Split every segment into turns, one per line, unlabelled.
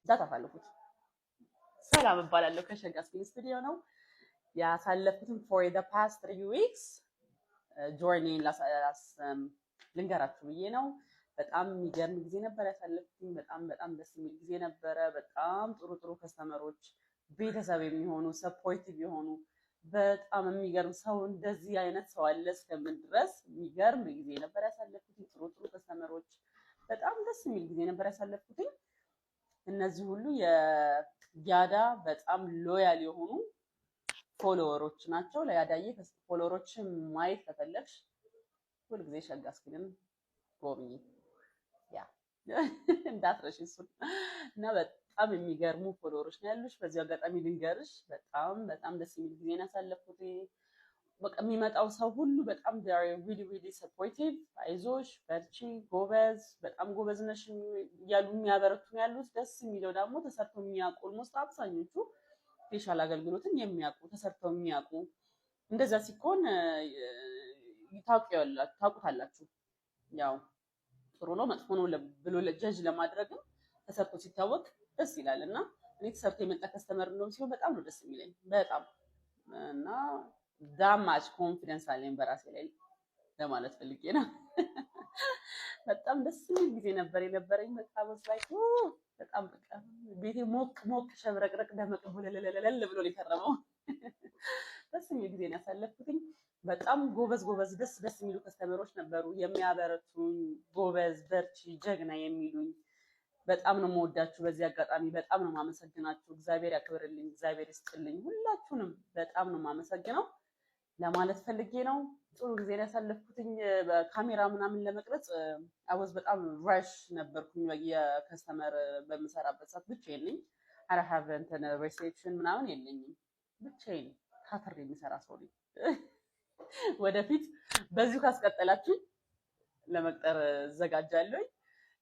እንዳታሳልፉት። ሰላም እባላለሁ፣ ከሸጋ ስኪን ስቱዲዮ ነው። ያሳለፍኩትን for the past 3 weeks journey ልንገራችሁ ብዬ ነው። በጣም የሚገርም ጊዜ ነበር ያሳለፍኩኝ። በጣም በጣም ደስ የሚል ጊዜ ነበረ። በጣም ጥሩ ጥሩ customer ኦች፣ ቤተሰብ የሚሆኑ፣ supportive የሆኑ፣ በጣም የሚገርም ሰው፣ እንደዚህ አይነት ሰው አለ እስከምን ድረስ የሚገርም ጊዜ ነበር ያሳለፍኩትኝ። ጥሩ ጥሩ customer ኦች፣ በጣም ደስ የሚል ጊዜ ነበር ያሳለፍኩትኝ። እነዚህ ሁሉ የያዳ በጣም loyal የሆኑ follower ኦች ናቸው። ለያዳዬ follower ኦችን ማየት ከፈለግሽ ሁልጊዜ ሸጋ ስኪንን ጎብኚ፣ yeah፣ እንዳትረሽ እሱን። እና በጣም የሚገርሙ follower ኦች ነው ያሉሽ። በዚሁ አጋጣሚ ልንገርሽ፣ በጣም በጣም ደስ የሚል ጊዜ ነው ያሳለፍኩት። በቃ የሚመጣው ሰው ሁሉ በጣም really really supportive፣ አይዞሽ፣ በርቺ፣ ጎበዝ፣ በጣም ጎበዝ ነሽ እያሉ የሚያበረቱ ነው ያሉት። ደስ የሚለው ደግሞ ተሰርተው የሚያውቁ፣ almost አብዛኞቹ facial አገልግሎትን የሚያውቁ፣ ተሰርተው የሚያውቁ፣ እንደዛ ሲኮን ታውቁታላችሁ። ያው ጥሩ ነው መጥፎ ነው ብሎ judge ለማድረግም ተሰርቶ ሲታወቅ ደስ ይላል። እና እኔ ተሰርቶ የመጣ customer እንደውም ሲሆን በጣም ነው ደስ የሚለኝ፣ በጣም። እና that much confidence አለኝ በራሴ ላይ ለማለት ፈልጌ ነው። በጣም ደስ የሚል ጊዜ ነበር የነበረኝ። በቃ was like በጣም በቃ ቤቴ ሞቅ ሞቅ ሸብረቅረቅ ደመቅ ብለለለለል ብሎ ነው የከረመው። ደስ የሚል ጊዜ ነው ያሳለፍኩትኝ። በጣም ጎበዝ ጎበዝ፣ ደስ ደስ የሚሉ customer ኦች ነበሩ፣ የሚያበረቱኝ፣ ጎበዝ፣ በርቺ፣ ጀግና የሚሉኝ። በጣም ነው የምወዳችሁ። በዚህ አጋጣሚ በጣም ነው የማመሰግናችሁ። እግዚአብሔር ያክብርልኝ፣ እግዚአብሔር ይስጥልኝ። ሁላችሁንም በጣም ነው የማመሰግነው ለማለት ፈልጌ ነው። ጥሩ ጊዜ ነው ያሳለፍኩትኝ። በካሜራ ምናምን ለመቅረጽ I was በጣም rush ነበርኩኝ። የ customer በምሰራበት ሰዓት ብቻዬን ነኝ። I don't have እንትን reception ምናምን የለኝም። ብቻዬን ታትሬ የሚሰራ ሰው ነኝ። ወደፊት በዚሁ ካስቀጠላችሁ ለመቅጠር እዘጋጃለሁኝ።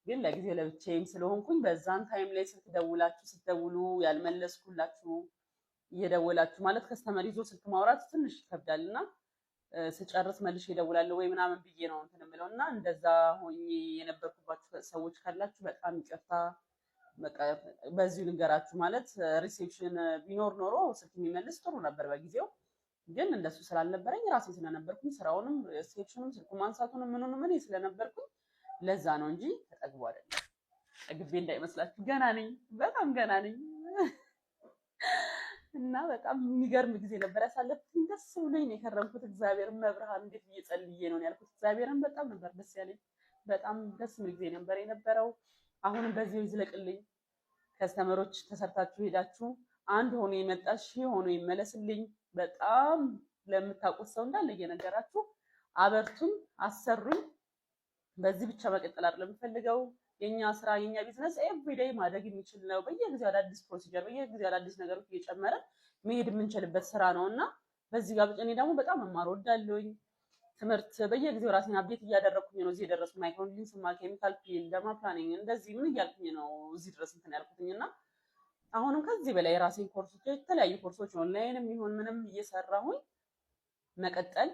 ግን ለጊዜው ለብቻዬም ስለሆንኩኝ በዛን time ላይ ስልክ ደውላችሁ ስትደውሉ ያልመለስኩላችሁ፣ እየደወላችሁ ማለት customer ይዞ ስልክ ማውራት ትንሽ ይከብዳል እና ስጨርስ መልሼ እደውላለሁ ወይ ምናምን ብዬ ነው እንትን የምለው። እና እንደዛ ሆኜ የነበርኩባችሁ ሰዎች ካላችሁ በጣም ይቅርታ። በቃ በዚሁ ልንገራችሁ፣ ማለት reception ቢኖር ኖሮ ስልክ የሚመልስ ጥሩ ነበር በጊዜው። ግን እንደሱ ስላልነበረኝ፣ ራሴ ስለነበርኩኝ፣ ስራውንም reception ኑም ስልኩ ማንሳቱንም ምኑንም እኔ ስለነበርኩኝ ለዛ ነው እንጂ ተጠግቦ አይደለም። ጠግቤ እንዳይመስላችሁ፣ ገና ነኝ፣ በጣም ገና ነኝ። እና በጣም የሚገርም ጊዜ ነበር ያሳለፍኩት። ደስ ብሎኝ ነው የከረምኩት። እግዚአብሔርን መብርሃን እንዴት ብዬ ጸልዬ ነው ያልኩት። እግዚአብሔርን በጣም ነበር ደስ ያለኝ። በጣም ደስ የሚል ጊዜ ነበር የነበረው። አሁንም በዚሁ ይዝለቅልኝ። Customer ኦች ተሰርታችሁ ሄዳችሁ አንድ ሆኖ የመጣ ሺህ ሆኖ ይመለስልኝ። በጣም ለምታውቁት ሰው እንዳለ እየነገራችሁ አበርቱኝ፣ አሰሩኝ። በዚህ ብቻ መቀጠል አይደለም የምፈልገው። የኛ ስራ፣ የኛ business everyday ማደግ የሚችል ነው። በየጊዜው አዳዲስ procedure፣ በየጊዜው አዳዲስ ነገሮች እየጨመረ መሄድ የምንችልበት ስራ ነው። እና በዚህ ጋር እኔ ደግሞ በጣም መማር ወዳለሁኝ። ትምህርት በየጊዜው ራሴን update እያደረግኩኝ ነው እዚህ የደረስኩት። Microneedling ስማር፣ chemical peel፣ dermaplaning እንደዚህ ምን እያልኩኝ ነው እዚህ ድረስ እንትን ያልኩትኝ። እና አሁንም ከዚህ በላይ የራሴን ኮርሶች፣ የተለያዩ ኮርሶች ኦንላይንም ይሁን ምንም እየሰራሁኝ መቀጠል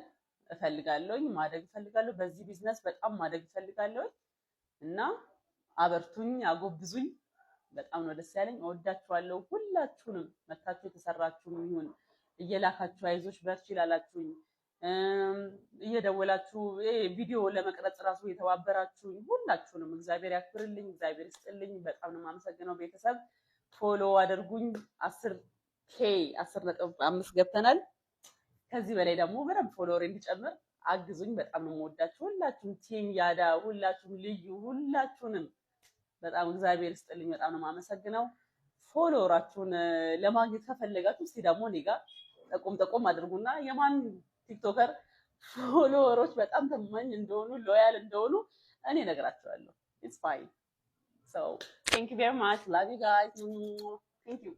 እፈልጋለሁኝ። ማደግ እፈልጋለሁ። በዚህ ቢዝነስ በጣም ማደግ እፈልጋለሁኝ። እና አበርቱኝ፣ አጎብዙኝ። በጣም ነው ደስ ያለኝ። እወዳችኋለሁ ሁላችሁንም፣ መታችሁ የተሰራችሁም ይሁን እየላካችሁ አይዞሽ በርቺ ላላችሁኝ፣ እየደወላችሁ ቪዲዮ ለመቅረጽ ራሱ የተባበራችሁኝ ሁላችሁንም እግዚአብሔር ያክብርልኝ፣ እግዚአብሔር ይስጥልኝ። በጣም ነው የማመሰግነው። ቤተሰብ follow አድርጉኝ። 10K፣ 10.5 ገብተናል። ከዚህ በላይ ደግሞ በደንብ follower እንዲጨምር አግዙኝ። በጣም ነው የምወዳችሁ ሁላችሁም፣ team ያዳ ሁላችሁም፣ ልዩ ሁላችሁንም በጣም እግዚአብሔር ይስጥልኝ። በጣም ነው የማመሰግነው። Follower ኣችሁን ለማግኘት ከፈለጋችሁ እስቲ ደግሞ እኔ ጋር ጠቆም ጠቆም አድርጉና የማን TikToker follower ኦች በጣም ታማኝ እንደሆኑ፣ loyal እንደሆኑ እኔ እነግራቸዋለሁ። It's fine. So thank you very much. Love you guys. Thank you.